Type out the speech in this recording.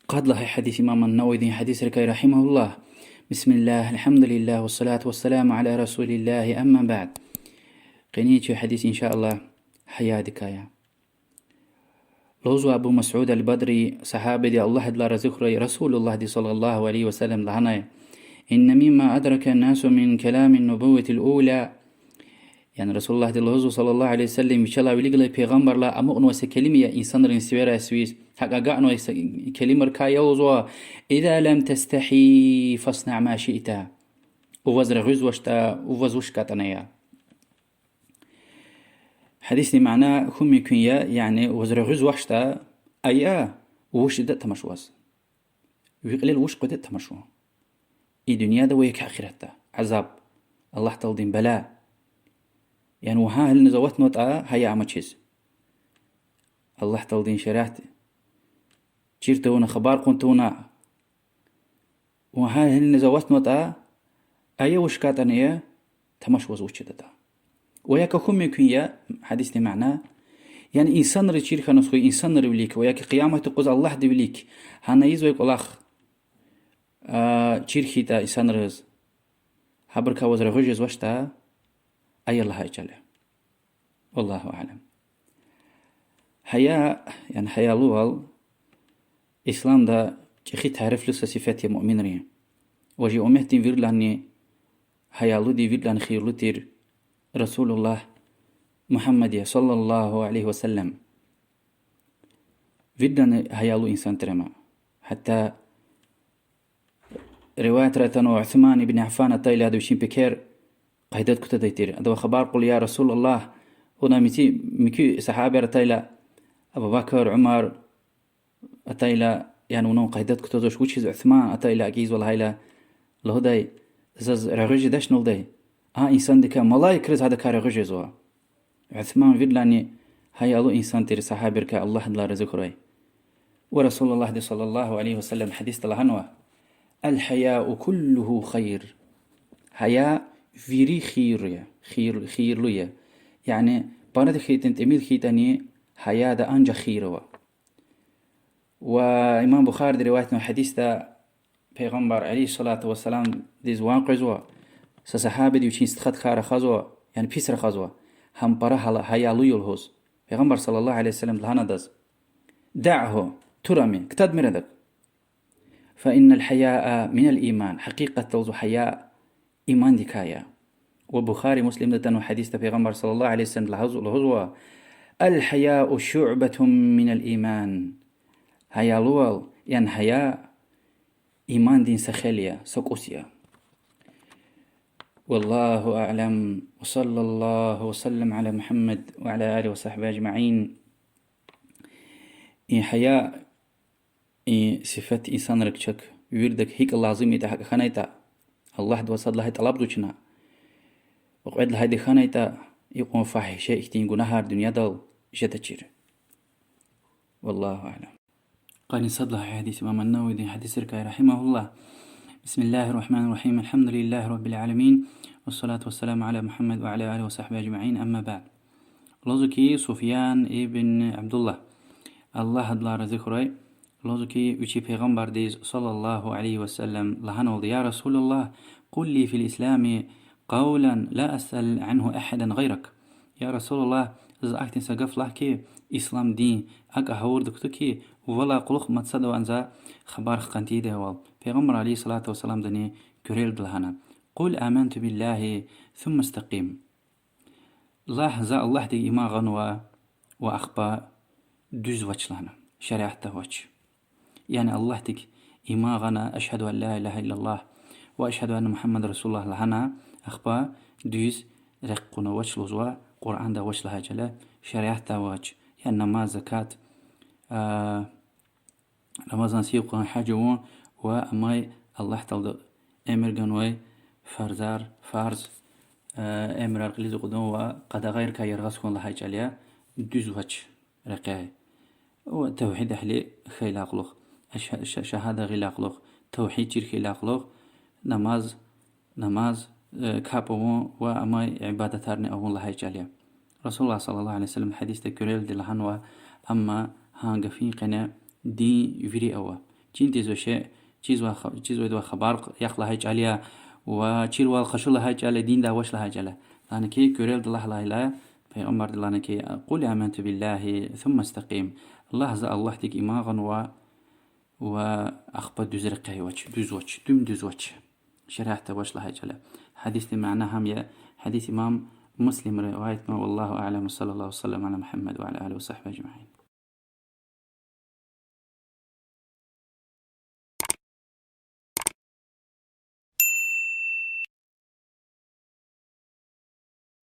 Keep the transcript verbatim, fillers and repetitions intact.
Къад лагьай гьадис имам ан-Нававидин гьадисрикай, رحمه الله. بسم الله، الحمد لله، والصلاة والسلام على رسول الله، أما بعد. Къенин чи гьадис, إن شاء الله, гьаядикай я. Лугьузва Абу Масуд аль-Бадри, сагьабади, Аллагь адалай рази хьурай, Расулуллагьди صلى الله عليه وسلم лагьанай: إن مما أدرك الناس من كلام النبوة الأولى. Яни Расулуллагьди лугьузва صلى الله عليه وسلم, вичелай вилик галай пайгъамбаррилай амукьнавай са келима я инсанрин сиверай сивиз, гьакӀ агакьнавай са келимрикай я лугьузва: إذا لم تستحي فاصنع ما شئت. Ваз регъуьзвачтӀа, ваз вуч кӀантӀани ая. Гьадисдин мана: хьун мумкин я, яни ваз регъуьзвачтӀа, ая, вуч жеда тамашваз. Ви кьилел вуч къведа тамашваз. И дуьньяда ва яки ахиратда азаб, Аллагь Тааладин бала. Яни вун гьа гьалиниз аватнаватӀа, гьая амачиз. Аллагь Тааладин шариат чир тавуна, хабар кьун тавуна, вун гьа гьалиниз аватнаватӀа, ая вуч кӀантӀани ая, тамашваз вуч жедатӀа. Ва яки хьун мумкин я, гьадисдин мана, яни инсанриз чир хьанваз хьуй, инсанрин вилик, ва яки къияматдин юкъуз Аллагьдин вилик, гьана ийизвай кӀвалах, а, чир хьайитӀа инсанриз, гьабурукай ваз регъуь жезвачтӀа, ая лагьай чӀал я. والله أعلم. Гьая, яни гьаялувал, исламда чӀехи тарифлу са сифет я муъминрин. Ва чи умметдин виридалайни гьаялуди, виридалайни хийирлу тир Расулуллагь Мугьаммад я, صلى الله عليه وسلم. Виридалайни гьаялу инсан тир ам. Гьатта риваятра атанва, Усман ибн Аффан атайла, ада вичин пекер къайдада кутадай тир. Адавай хабар кьула: я Расулуллагь, вуна мици, муькуь сагьабаяр атайла, Абу Бакр, Умар атайла, яни вуна къайдада кутазвач, вучиз Усман атайла акӀ ийизва лагьайла, лугьудай: заз регъуь жедачни лугьудай, а инсандикай малаикриз гьадакай регъуь жезва. Усман виридалайни гьаялу инсан тир сагьабайрикай, Аллагь адалай рази хьурай. Ва Расулуллагьди صلى الله عليه وسلم гьадисда лагьанва: الحياء كله خير. Гьая вири хийир я, хийир-, хийирлу я. Яни парадик хьайитӀани, тӀимил хьайитӀани, гьаяда анжах хийир ава. Ва имам Бухариди риваятнавай гьадисда Пайгъамбар عليه الصلاة والسلامдиз ван къвезва, са сагьабади вичин стхадикай рахазва, яни пис рахазва, гьам пара гьала-, гьаялу я лугьуз. Пайгъамбар صلى الله عليه وسلمди лагьана адаз: دعه, тур ам, ктадмир адак. فإن الحياء من الإيمان. Гьакъикъатдалза гьая имандикай я. Ва Бухари, Муслимда атанвай гьадисда Пайгъамбар صلى الله عليه وسلمди лагьаз-, лугьузва: الحياء شعبة من الإيمان. Гьаялувал, яни гьая, имандин са хел я, са кӀус я. والله أعلم، وصلى الله وسلم على محمد وعلى آله وصحبه أجمعين. И гьая, и сифат инсанрик чак виридак гьикӀ лазим ятӀа, гьакӀ хьанайтӀа, Аллагьдивай сад лагьай тӀалабзава чна, ва кьвед лагьайди хьанайтӀа, икьван фагьиша ихьтин гунагьар дуьньядал жедачир. والله أعلم. Къанни сад лагьай гьадис имам ан-Нававидин гьадисрикай, رحمه الله. بسم الله الرحمن الرحيم، الحمد لله رب العالمين، والصلاة والسلام على محمد وعلى آله وصحبه أجمعين، أما بعد. Лугьузва хьи, Суфьян ибн Абдуллагь, Аллагь адалай рази хьурай, лугьузва хьи, вичи Пайгъамбардиз صلى الله عليه وسلم лагьанвалда: يا رسول الله، قل لي في الإسلام قولا لا أسأل عنه أحدا غيرك. Я Расулуллагь, заз ахьтин са гаф лагь хьи, ислам дин, акӀ гъавурда кутур хьи, валай кьулухъ мад садавайни за хабар хкун тийидайвал. Пайгъамбар عليه الصلاة والسلامдани куьрелди лагьана: قل آمنت بالله ثم استقم. Лагь: за Аллагьдик иман гъанва ва ахпа дуьз вач лагьана, шариатда авач. Яни Аллагьдик иман гъана, أشهد أن لا إله إلا الله وأشهد أن محمدا رسول الله лагьана, ахпа дуьз рехъ кьуна вач лугьузва, Къуръанда авач лагьай чӀал я, шариатда авач, яни намаз, закат, а, Рамазан сив кьун, гьаж авун ва амай Аллагь Таалади эмир ганвай фарзар, фарз, э, эмирар кьилиз акъудун ва къадагъайрикай яргъаз хьун лагьай чӀал я, дуьз вач рекьяй. Ва тавгьид эгьли хьайидалай кьулухъ, ша-, ша-, шагьада гъайидалай кьулухъ, тавгьид чир хьайидалай кьулухъ, намаз, намаз, э, капӀ авун ва амай ибадатарни авун лагьай чӀал я. Расулуллагь صلى الله عليه وسلم гьадисда куьрелди лагьанва: амма гьа гафин къене дин вири ава. Чин тийизвай шей, чизвай ха-, чизвайдавай хабар яхъ лагьай чӀал я, ва чирвал къачу лагьай чӀал я, диндай авач лагьай чӀал я. Лагьана хьи, куьрелди лагь лагьайла, Пайгъамбарди лагьана хьи, قل آمنت بالله ثم استقم. Лагь, за Аллагьдик иман гъанва, ва ахпа дуьз рекье авач, дуьз авач, дуьм дуьз авач. Шариатда авач лагьай чӀал я. Гьадисдин мана гьам я, гьадис имам Муслима риваятнава. والله أعلم، وصلى الله وسلم على محمد وعلى آله وصحبه أجمعين.